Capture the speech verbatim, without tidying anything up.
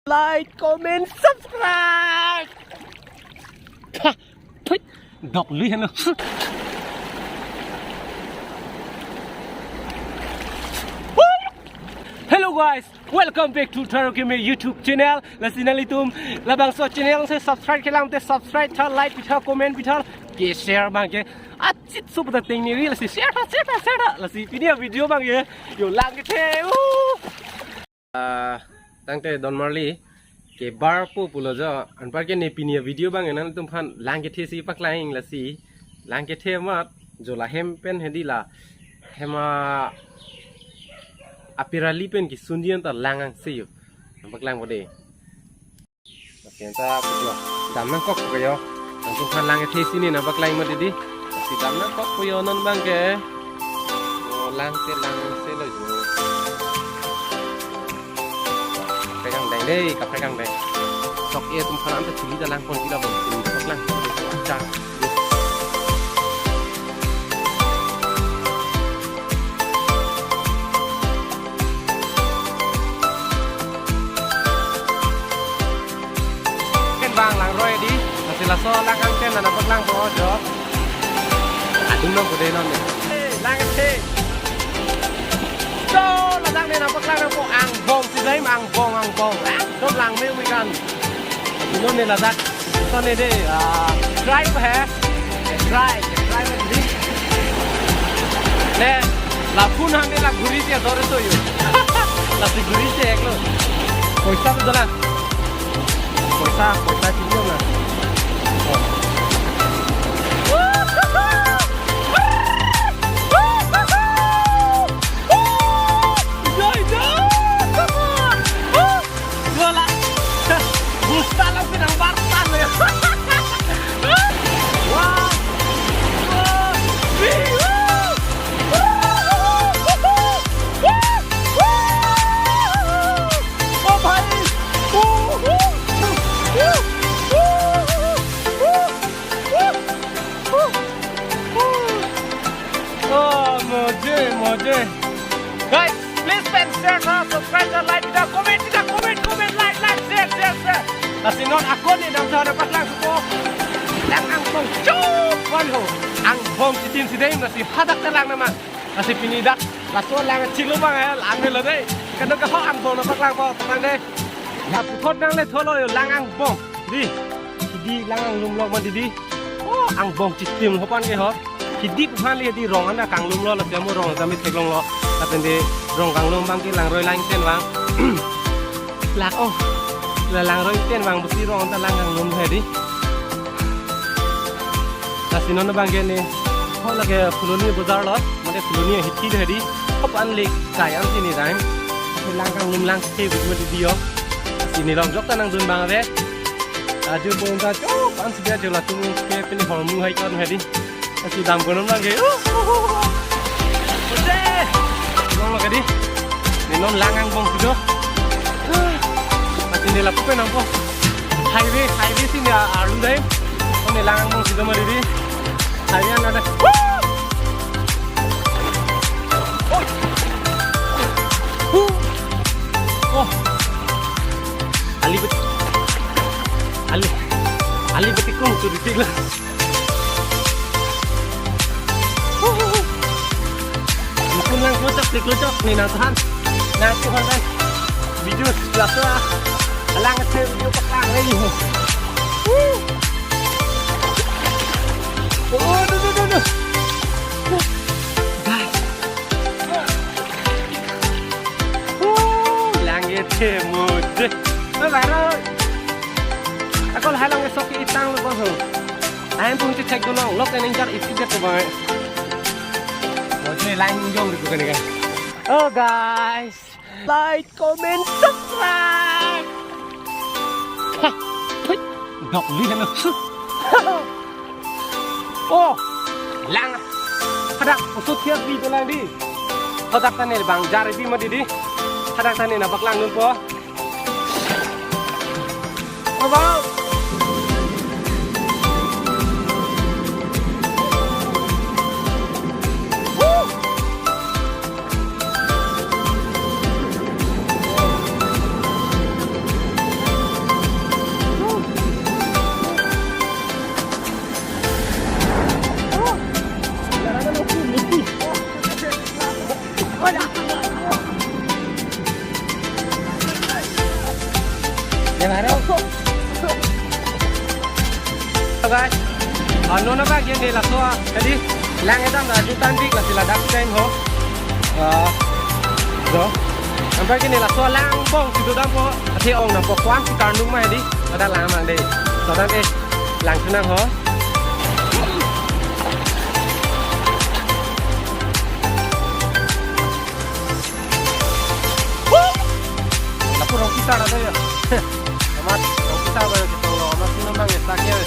Like, comment, subscribe. Ha, phet. Dok lui heno. Hello guys, welcome back to Tharo Keme YouTube channel. Lasi nanglitum labangso channel si subscribe kelang te subscribe tha, like pitha, comment pitha, ke share abang ke achit sup ta ting ni reel si share tha, share tha, share tha. Lasi pini avideo abang ke yo lang kethe. Uh. Ah, tangte don marli ke bar po pulo jo, anparke ne pini avideo abang nangtumphan lang kethe si paklang lasi. Lang kethe amat jo la hem pen hedi la. Hem apirali pen kesunji anta lang angse yo. Paklang po de. Lasi anta pulo. Dam nangkok po yo. Nangtumphan lang kethe si ne nangpaklang ma didi. Lasi dam nangkok po yo non abang ke. Oh, lang te lang se lo jo. Kaprek angdeng dei, kaprek angdeng. Sok e atumphan anta chili ta lang pon pila bon. Chili ta lang. Acha. Ken bang langroi di, lasi laso lang angten nangpaklang po jo. Adung nang kude non ne. Eh, lang angten. Jo, ladak ne nangpaklang po angbong si dei, angbong, angbong. Ah, jo lang me weekend. Ino ne ladak. Ito ne de, ah, try pa hai. Try, try pa di. Ne, la phun hang ne la ghuri dia dore so yo. Lasi ghuri dia eklo. Poisa tu dala. Poisa, poisa chini na. Bola. Bola lang pinang bartan ya. Wah. Wah. Wih. Oh, bhai. Oh, moje, moje. Guys, please pen share tha, subscribe tha, like tha, comment tha, comment, comment, like, like, share, share, share. Lasi non ako ne nangthan nangpaklang supo. Lang angbong chop wan ho. Angbong chitim si dei lasi hadak ta lang nama. Lasi pini dak laso lang chiklo abang hai lang ne lo dei. Kano ka ho angbong nangpaklang po tang dei. La puthot nangle tholo yo lang angbong. Di. Di lang anglum lo ma didi. Oh, angbong chitim hopan ke ho. Hidi aphan le di rong anta kanglum lo, lapen mo rong kami theklong lo. Lapen de rong kanglum abang ke langroi lang ten abang. Lak oh. La langroi ten abang pusi rong anta lang kanglum hedi. Lasi non abang ke ne. Ho lake Phuloni bazar lo, mane Phuloni hithi hedi. Hopan le kai an sini dang. Lang kanglum lang ke video di yo. Sini long jok ta nangdun abang ave. Aju pon ta chop an si dia jo latum ke pini hormu hai kon hedi. Asi dam konon lagi. Ode. Long lagi di. Ne non lang angbong si do. Asi ne lapu pe nangpo. Highway, highway si ne arlu dei. Ne lang angbong si do ma didi. Highway an ada. Oh. Oh. Ali bet. Ali. Ali betikung tu ritik lah. Mukun lang kocok, dikocok ni nangtahan. Nangtahan kan. Video laso ah. Alang kecil video petang lagi. Oh, no, no, no, no. Guys. Oh, lang kethe moje. Oh, baru. Ako lahai lang sok itang lo ko. Ahem pung cek cek dulu, lok neng jar isi jet ko bang. Moje lang jong gitu kan kan. Oh guys, like, comment, subscribe. Ha, put. Dok li kan. Oh, lang. Hadak usut thiak di to lang di. Hadak ta ne bang jar di ma didi. Hadak ta ne nangpaklang dunpo. Abang. Ya, baru. So guys, ah, non abang ke ne laso, ah, jadi lang kedam ta jutang dik, lasi ladak time ho. Ah, so. Abang ke ne laso lang bong si dodam ho. Athe ong nangpo kwan si karnung ma di. Ada lang mang dei. So dan eh lang sunang ho. Lapu rong kita ada ya. Amat rong kita ba kita lo, amat sino mang ya, tak ya.